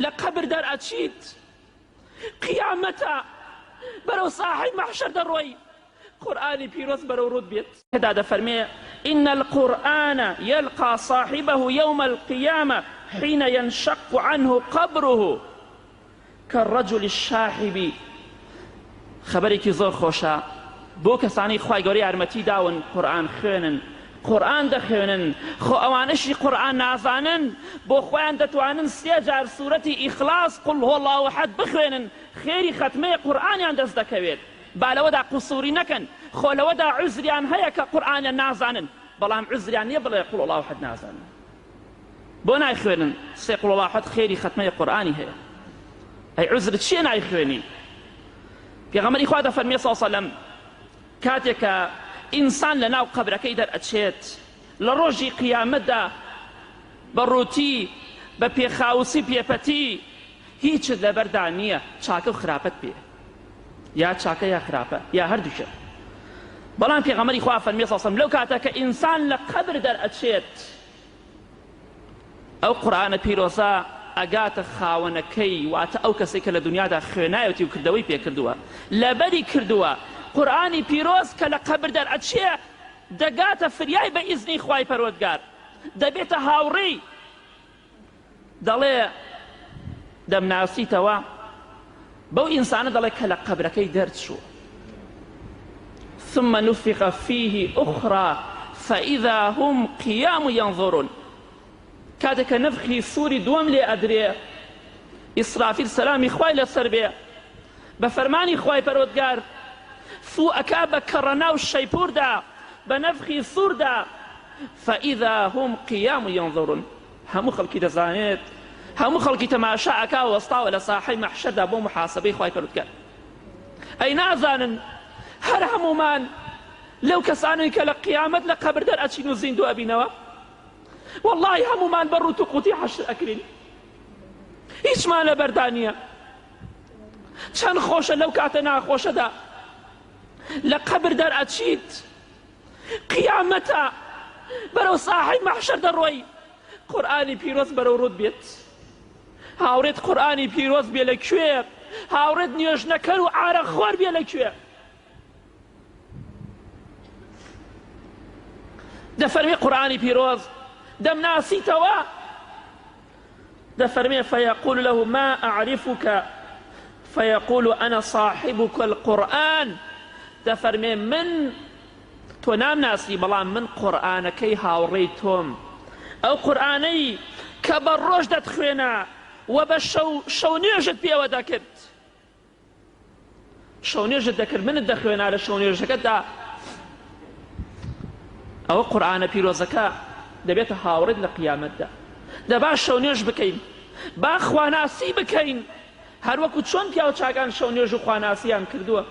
لە قەبر دەرئەچیت، قیامەتە، بەرەو ساحەی مەحشەر دەڕۆی، قورئانی پیرۆز بەرەو ڕووت بێت. دا دەفەرمێ، ان القرآن یلقی صاحبه یوم القیامە حین ینشق عنه قبره کالرجل الشاحب، خەبەرێکی زۆر خۆشە بۆ کەسانی خوای گەورە یارمەتی داون قورئان خوێنن، قورئان دەخوێنن، خۆ ئەوانەشی قورئان نازانن بۆ خۆیان دەتوانن سێ جار سورەتی ئیخلاص قل هو اللە احد بخوێنن خێری خەتمەی قورئانیان دەست دەکەوێت. با لەوەدا قوسوری نەکەن، خۆ لەوەدا عوزریان هەیە کە قورئانیان نازانن، بەڵام عوزریان نیە بڵێ قل اللە احد نازانن. بۆ نایخوێنن؟ سێ قل اللە احد خێری خەتمەی قورئانی هەیە. ئەی عوزرت چیە نایخوێنی؟ پێغەمبەری خوا دەفەرمێ صلی اللە علیە وسلم کاتێک کە ئینسان لە ناو قەبرەکەی دەرئەچێت لە ڕۆژی قیامەتدا بە ڕووتی بە پێخاوسی پێپەتی هیچت لەبەردا نییە چاکە و خراپەت پێ یا چاکە یا خراپە یا هەردووکیان. بەڵام پێغەمبەری خوا فەرمی صلی اللە لەو کاتە کە ئینسان لە قەبر دەرئەچێت ئەو قورئانە پیرۆزە ئەگاتە خاوەنەکەی، واتە ئەو کەسەی کە لە دنیادا خوێنایەتی و کردەوەی پێکردووە لەبەری کردووە. قورئانی پیرۆز کە لە قەبر دەرئەچێ دەگاتە فریای بە ئیزنی خوای پەروەردگار دەبێتە هاوڕێی. دەڵێ دەمناسیتەوە؟ بەو ئینسانە دەڵێ کە لە قەبرەکەی دەرچوو. ثم نفخ فیه اخرى فاذا هم قیام ينظرون. کاتێک کە نەفخی سووری دووەم لێ ئەدرێ، ئیسرافیل سەلامی خوای لەسەر بێ بە فەرمانی خوای پەروەردگار فوو ئەکا بە کەڕەنا و شەیپووردا، بە نەفخی سووردا، فاذا هم قیام ينظرون. هەموو خەڵکی دەزانێت، هەموو خەڵکی تەماشا ئەکا وەستاوە لە ساحەی مەحشەردا بۆ محاسەبەی خوای پەروەردگار. ئەی نازانن هەر هەموومان لەو کەسانەی کە لە قیامەت لە قەبر دەرئەچین و زیندوو ئەبینەوە؟ وەڵڵاهی هەموومان بە ڕووت و قوتی حەشر ئەکرین، هیچمان لەبەردا نییە. چەند خۆشە لەو کاتە ناخۆشەدا لە قەبر دەرئەچیت، قیامەتە بەرەو ساحەی مەحشەر دەڕۆی، قورئانی پیرۆز بەرەو ڕووت بێت. هاوڕێت قورئانی پیرۆز بێ لە کوێ؟ هاوڕێت نوێژنەکەر و عارەقخۆر بێ لە کوێ؟ دەفەرمی قورئانی پیرۆز دەمناسیتەوە؟ دەفەرمێ فیقول له ما اعرفک فیقول انا صاحبک القرآن، دەفەرمێ من تۆ نامناسی بەڵام من قورئانەکەی هاوڕێی تۆم، ئەو قورئانەی کە بە ڕۆژ دەتخوێنا و بە شەو شەونوێژت پێوە دەکرد. شەونوێژت دەکرد منت دەخوێنا لە شەونوێژەکەتدا. ئەوە قورئانە پیرۆزەکە دەبێتە هاوڕێت لە قیامەتدا. دەبا شەونوێژ بکەین، با خواناسی بکەین، هەروەکو چۆن پیاو چاکان شەونوێژ و خواناسیان کردووە.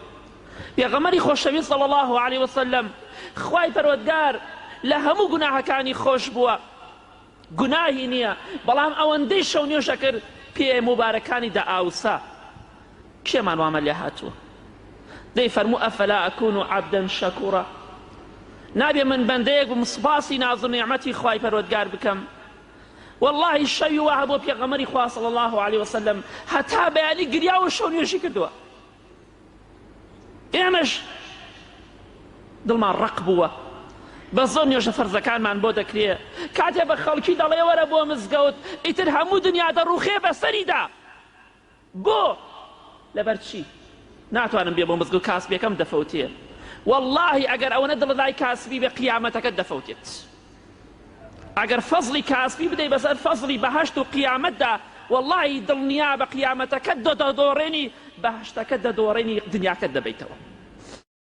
پێغەمبەری خۆشەویست صلی الله علیه وسلم خوای پەروەردگار لە هەموو گوناهەکانی خۆش بووە، گوناهی نییە، بەڵام ئەوەندەی شەو نوێژ ئەکرد پێ موبارەکانی دەئاوسا. کێمان وامان لێ هاتووە؟ دەی فەرموو ئەفەلا ئەکون عەبدەن شەکورا، نابێ من بەندەیەک بم سوپاسی ناز و نیعمەتی خوای پەروەردگار بکەم؟ وەڵڵاهی شەوی وا هەبووە پێغەمبەری خوا صلی اللە علیه وسلم هەتا بەیانی گریاوە و شەو نوێژی کردووە. ئێمەش دڵمان ڕەق بووە، بە زۆر نوێژە فەرزەکانمان بۆ دەکرێ، کاتێ بە خەڵکی دەڵێ وەرە بۆ مزگەوت، ئیتر هەموو دنیا دەڕوخێ بەسەریدا. بۆ؟ لەبەر چی؟ ناتوانم بێ بۆ مزگەوت کاسبیەکەم دەفەوتێ. وەڵڵاهی ئەگەر ئەوەنە دڵت لای کاسبی بێ قیامەتەکەت دەفەوتێت. ئەگەر فەزڵی کاسبی بدەی بەسەر فەزڵی بەهەشت و قیامەتدا وەڵڵاهی دڵنیابە قیامەتەکەت دەدۆڕێنی بەهەشتەکەت دەدۆڕێنی دنیاکەت دەبەیتەوە.